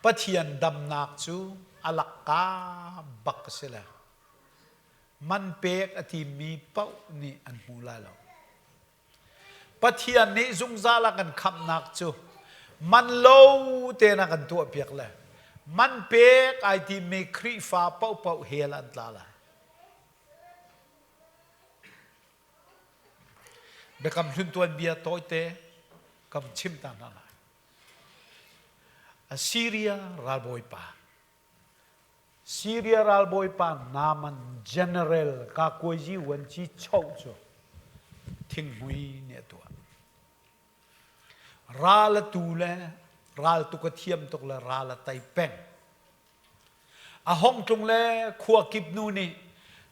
Pathian damnak cu a lakka bak a si le man pek a timmi paoh nih an hmu lai lo. Pathian nih zungzal a kan khamhnak cu man lo tein a kan tuahpiak le man pek ai timmi Khrihfa paohpaoh hell an tla lai. Biakam hlun tuanbia tawite kam chim ta hna lai. Assyria ralbawipa Syria ralbawipa Naaman general Kakuazi Wanci Choh cu thinghmui nih a tuah. Ral a tu le ral tuk a thiam tuk le ral a tei peng. A hong tlung le khua kip nu nih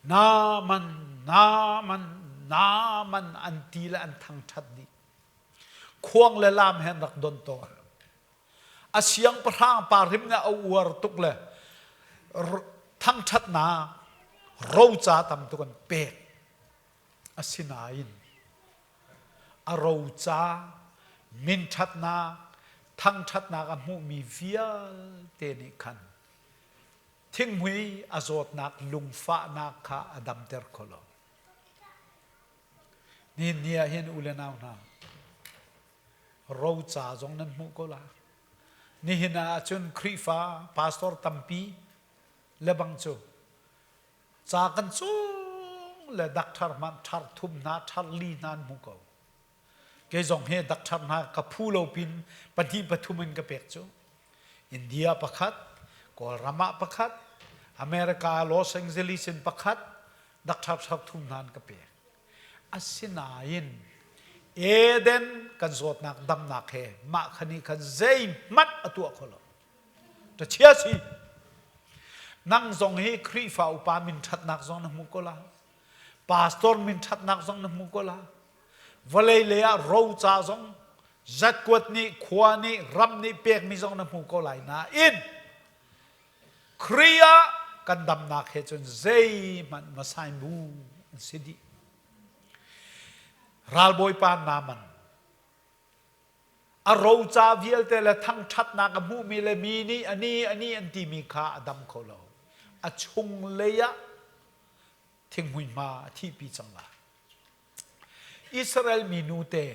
Naaman, Naaman, Naaman an ti le an thangṭhat dih. Khuang le lam he an rak don tawn. A siangpahrang pa hrim nih a uar tuk le thangṭhatnak roca tam tuk an pek. Asinain a roca minṭhatnak thangṭhatnak a hmuhmi vialte nih khan thinghmui a zawtnak lungfahnak kha a damter kho lo. Nihin ni ah hin u le nau hna, roca zong nan hmuh ko la. Nihin ah cun Khrihfa pastor tampi le bang cu ca kan cung le dakthar hmanh thar thum hna thar li hna an hmu ko. Kei zong hi dakthar hna ka phu lo pin pahnih pathum in ka pek cu. India pakhat, Kawlram ah pakhat, America Los Angeles in pakhat, dakthar thar thum hna an ka pek. Asinain Eden kan zawtnak damnak he mah kha nih khan zeihmanh a tuah kho lo. Ṭachia si. Nang zong hi Khrihfa upa min ṭhatnak zong na hmu ko la. Pastor min ṭhatnak zong na hmu ko la. Vawlei lei ah roca zong zatkuat nih khua nih ram nih pekmi zong na hmu ko lai nain Khrih ah kan damnak he cun zeihmanh masain bu an si dih. Ralbawipa Naaman a roca vialte le thangṭhatnak a hmuhmi le mi nih a ni a ni an timi kha a dam kho lo. A chunglei ah thinghmui hma a thihpi cang lai. Israel mi nute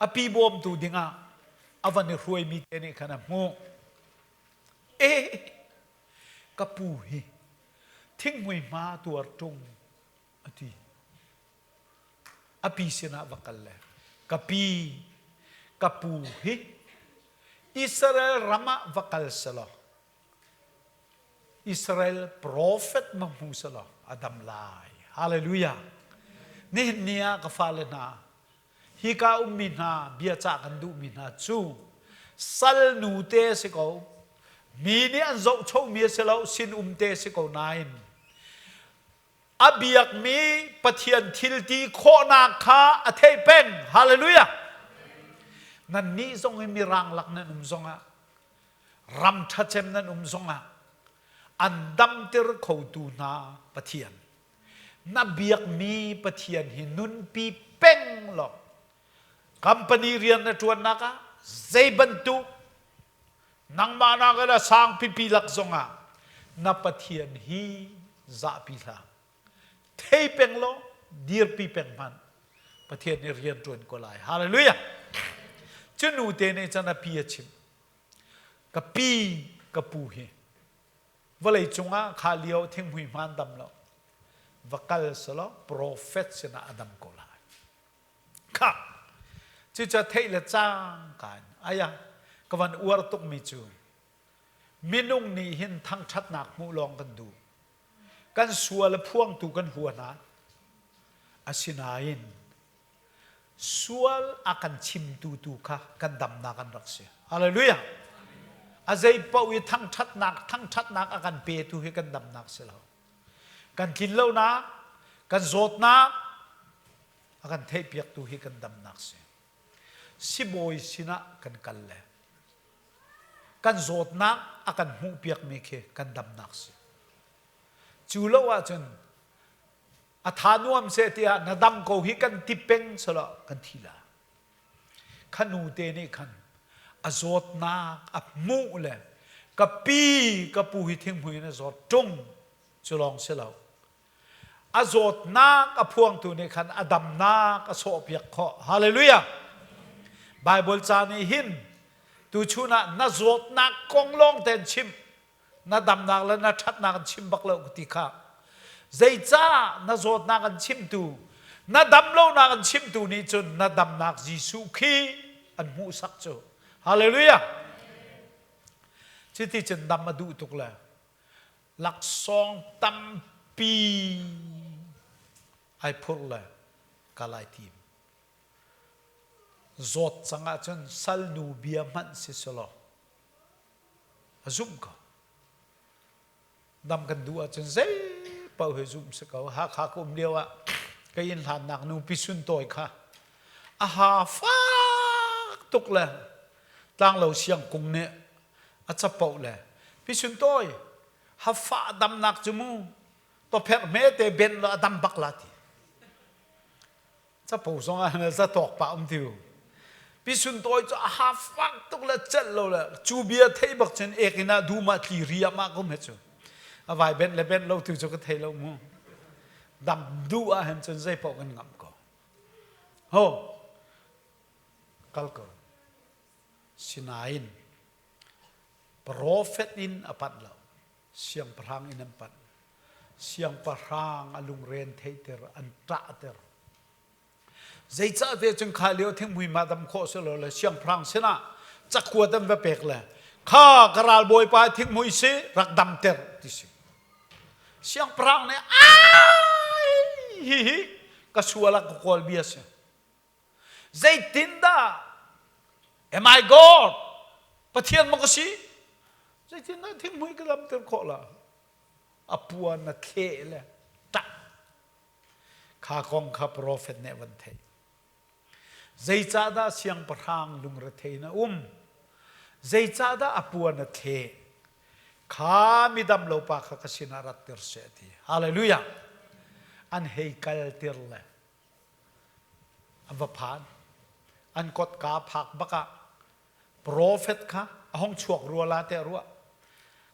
a pi bawmtu dingah a van i hruaimi te nih khan a hmuh. E ka pu hi thinghmui hma tuar ṭung a ti. A pi sinah va kal le ka pi ka pu hi Israel ram ah va kal selaw Israel prophet ma hmu selaw a dam lai. Hallelujah. Nihin ni ah ka fale hna hika ummi hna bia cah kan duhmi hna cu sal nu te si ko mi nih an zohchomi a si lo sin um te si ko nain a biakmi Pathian thil ti khawhnak kha a theih peng hallelujah nannih zong hi mirang lak nan um zongah ram ṭhacem nan um zongah an damter khotu hna Pathian na biakmi Pathian hi nunpi peng law company rian na ṭuannak ah zei bantuk nangmah nak in a sang pipi lak zongah na Pathian hi zahpi hlah thei peng law dirpi peng hmanh Pathian nih rian ṭuan ko lai hallelujah cu nu te nih cun a pi a chim ka pi ka pu hi vawlei cungah kha lio thinghmui hmaan dam lo va kal selaw profet sinah a dam ko lai kha cucu theih le cangka in aya ka van uar tukmi cu minung nih hin thangṭhatnak hmuh lawng kan duh kan sual a phuangtu kan hua hna asinain Sual a kan chimtu tu kha kan damnak an rak si. Hallelujah. A zei paoh i thangṭhatnak thangṭhatnak a kan petu hi kan damnak si lo. Kan tlinlonak, kan zawtnak a kan theihpiaktu hi kan damnak si. Sibawi sinah kan kal le kan zawtnak a kan hmuhpiakmi khi kan damnak si. Cu lo ahcun a tha nuam seh tiah na dam ko hi kan ti peng selaw kan thi la. Kha nu te nih khan a zawtnak a hmuh le ka pi ka pu hi thinghmui in a zawt ṭung cu lawng si lo. A zawtnak a phuangtu nih khan a damnak a sawhpiak khawh. Hallelujah! Bible ca nih hin tuchun ah na zawtnak kong lawng tein chim na damnak le na ṭhatnak an chim bak lo ti kha zeicah na zawtnak an chimtu na damlonak an chimtu nih cun na damnak Jesuh khi an hmuhsak cu hallelujah cuti cun dam a duh tuk le laksawng tampi ai phurh le kal ai tim zawt cang ahcun salnu bia hmanh si selaw a zumh ko. Dam kan duh ahcun zei paoh hi zumh si ko. Hakha ka um lio ah ka inn hlannak nu Pi Sun Tawi kha a ha fak tuk le tlanglo siang kung nih a capoh le Pi Sun Tawi hafah damnak cu mu tawpherh hme te ben lo a dam bak la ti. Capo zong ah zatawk pah um tiu. Pi Sun Tawi cu a ha fak tuk le celh lo le cu bia thei bak cun ek in ah dum ah tli ri ah mah kum he cu. A vai benh le benh lo tu cu ka thei lo mu. Dam duh ah hin cun zei paoh kan ngamh ko. Ho kal ko. Sinain profet in a panh lo. Siangpahrang in an panh. Siangpahrang a lungren theihter, an ṭahter. Zeicahtiah cun kha lio thinghmui ma dam khawh si lo le siangpahrang sinah cakuat an va pek le kha ka ralbawipa thinghmui si rak damter ti si. Siangpahrang nih ai hihi ka sual ah ka kawl bia si. Zeitindah Am I God? Pathian maw ka si? Zeitindah thinghmui ka damter khawh la? A puan a thleh le ṭah. Kha kong kha profet nih a van theih. Zeicahdah siangpahrang lungrethei in a um? Zeicahdah a puan a thleh? Kha midam lo pa kha ka sinah rattir seh ti. Hallelujah! An hei kaltir le An va phan. An kotka phak bak ah profet kha a hong chuak rua la tiah ruah.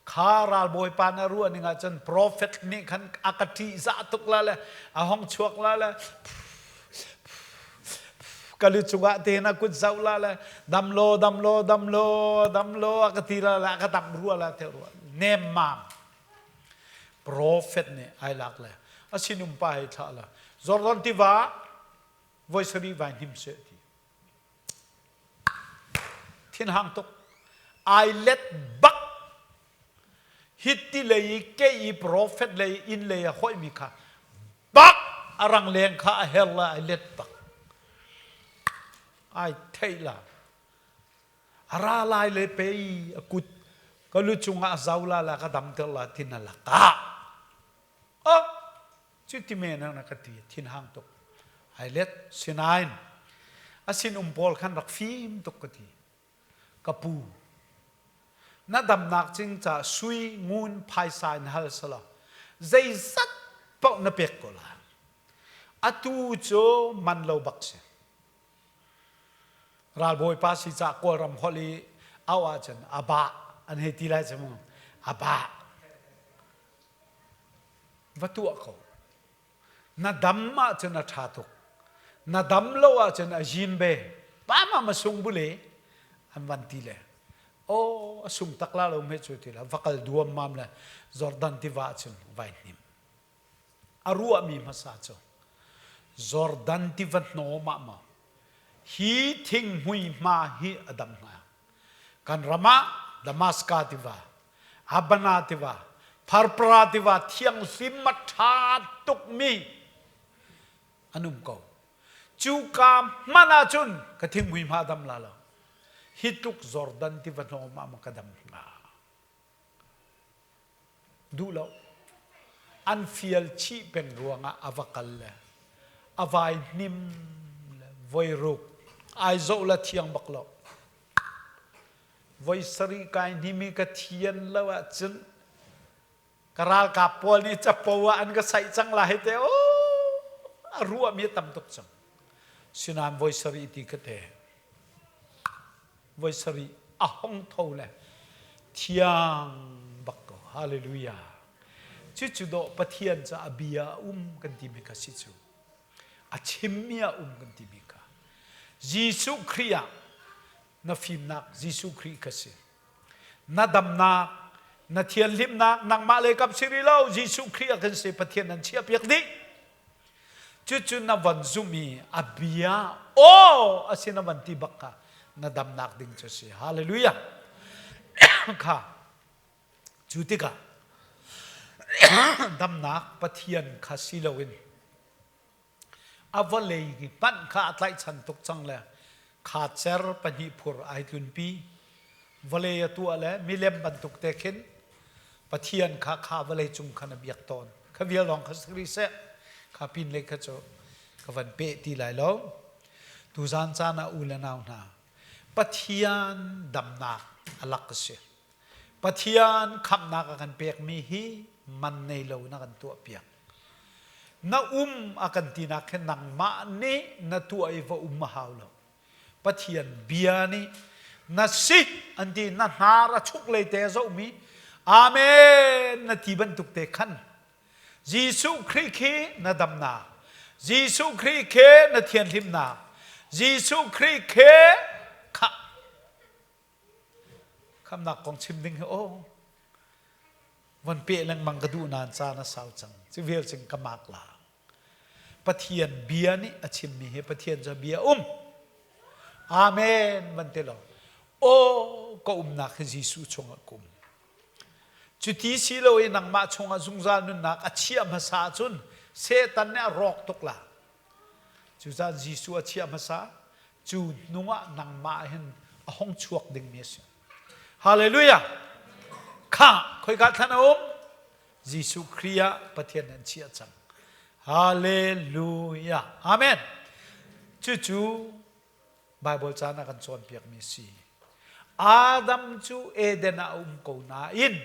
Kha ralbawipa na ruah ning ah cun profet nih khan a ka ṭihzah tuk la le a hong chuak la le ka lu cungah tein a kut zoh la le dam law dam law dam law dam law a ka ti la le a ka dam rua la tiah ruah. Nemmam. Profet nih ai lak le a sinum pa hei thlah la Jordan tiva voi sarih vai hnim seh ti. Thinhang tuk. Ai let bak. Hiti lei i ke i profet lei inn lei a hoihmi kha bak a rang leng kha a her la ai let bak. Ai theih la. A ra lai le pei a kut ka lu cungah a zau la la ka damter la ti na lakah. Oh, cu ti men na ka ti thinhang tuk. Ai let sinain a sinum pawl khan rak fim tuk ka ti. Ka pu, na damnak cing ca sui ngun phaisa in hal sala zeizat paoh na pek ko la. Atu cu man lo bak si. Ralbawipa si cah Kawlram holh i auh ahcun a bah an hei ti lai cu mu. A bah. Va tuah ko. Na dam ahcun a ṭha tuk. Na dam lo ahcun a zin be. Pa ma ma sung bule an van ti le. Aw a sung tak la lo me cu ti la va kal duam mam le Jordan tiva ahcun vai hnim. A ruahmi hmasa cu Jordan tiva hnawm ah maw hi thinghmui hma hi a dam hnga. Kan ram ah Damaska tiva, Abana tiva, Pharpara tiva thianghlim a ṭha tukmi an um ko. Cuka hmanh ahcun ka thinghmui hma a dam la lo. Hi tluk Jordan tiva hnawm ah maw ka dam hnga. Duh lo. An fial chih peng ruangah a va kal le a vai hnim le voi ruk. Ai zoh la thiang bak lo. Voi sarih kai hnim i ka thian lo ahcun ka ralkap pawl nih capo ah an ka saih cang lai hi te a ruahmi a tam tuk cang. Sinain voi sarih ti ka te. Voi sarih a hong tho le thiang bak ko. Hallelujah. Cucu dawh Pathian ca a bia a um kan timi kha si cu. A chimmi a um kan timi kha. Jesuh Khrih ah na fimnak Jesuh Khrih kha si. Na damnak, na thianhlimnak nangmah le kap si rih lo Jesuh Khrih ah kan si Pathian an chiahpiak dih. Cucu na van zumh i a bia aw a si na van ti bak kha na damnak ding cu si. Hallelujah. Kha cu tikah damnak Pathian kha si loin A vawlei hi panh kha a tlaihchan tuk cang le kha cer pahnih phur ai tlunpi. Vawlei a tuah le milem bantuk te khin Pathian kha kha vawlei cung khan a biak tawn. Kha vial lawng kha si rih seh. Kha pin lei kha cu ka van peh ti lai lo. Tuzan caan ah u le nau hna, Pathian damnak a lak a si. Pathian khamhnak a kan pekmi hi man nei lo in a kan tuahpiak. Na um a kan tinak hi nangmah nih na tuah i va um a hau lo. Pathian bia nih na si an ti na hnar a chuk lei te a zohmi Amen na ti bantuk te khan Jesuh Khrih khi na damnak Jesuh Khrih khi na thianhlimnak Jesuh Khrih khi kha Khamnak kong chim ding hi aw von peh lengmang ka duh nain caan a sau cang. Cu vial cing ka mak la. Pathian bia nih a chimmi hi Pathian cu bia um. Amen van ti lo. Aw ka umnak hi Jesuh chungah ka um. Cuti si lo i nangmah chungah zungzal nunnak a chiah hmasa ahcun Satan nih a rawk tuk la. Cucaah Jesuh a chiah hmasa, cu hnuah nangmah hin a hong chuak dingmi a si. Hallelujah! Kha, khoika thlan a um? Jesuh Khrih ah Pathian an chiah cang. Hallelujah! Amen! Cucu Bible caan a kan cawnpiakmi a si. Adam cu Eden ah a um ko nain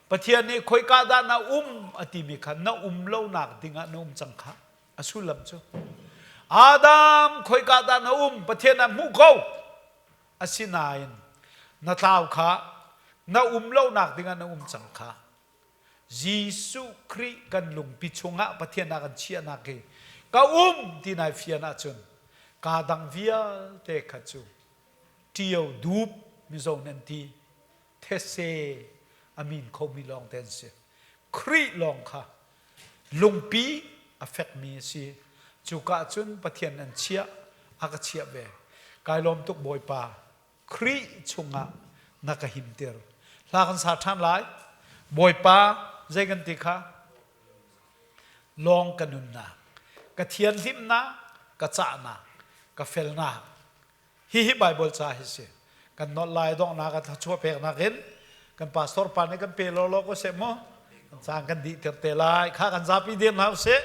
Pathian nih khoika dah na um a timi kha na um lonak dingah na um cang kha. A sullam cu Adam khoika dah na um Pathian ah hmuh ko. Asinain na tlau kha na um lonak dingah na um cang kha. Jesuh Khrih kan lungpi chungah Pathian ah kan chiahnak hi ka um ti nai fian ahcun kaa dang vialte kha cu ṭio dup mizo nan ti these a min khomi lawng te an si. Khrih lawng kha lungpi a fekmi a si. Cuka cun Pathian an chiah, a ka chiah ve. Kai lawm tuk Bawipa. Khrih chungah na ka himter. Hla kan sa ṭhan lai. Bawipa zei kan ti kha? Lawng ka nunnak, ka thianhlimnak, ka cahnak, ka felnak. Hihi Bible ca hi si. Kan nolh lai donghnak ah thluachuah peknak in kan pastor pa nih kan pe law law ko seh mu. Kan caan kan dih tir te lai. Kha kan zapi dir hna usih.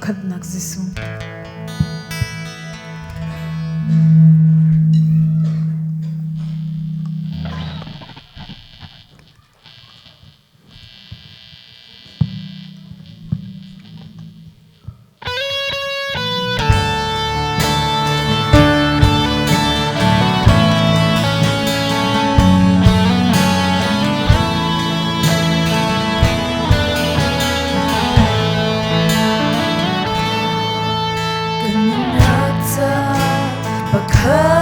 Khamhnak Jesuh. Kan nunnak ca pakhat.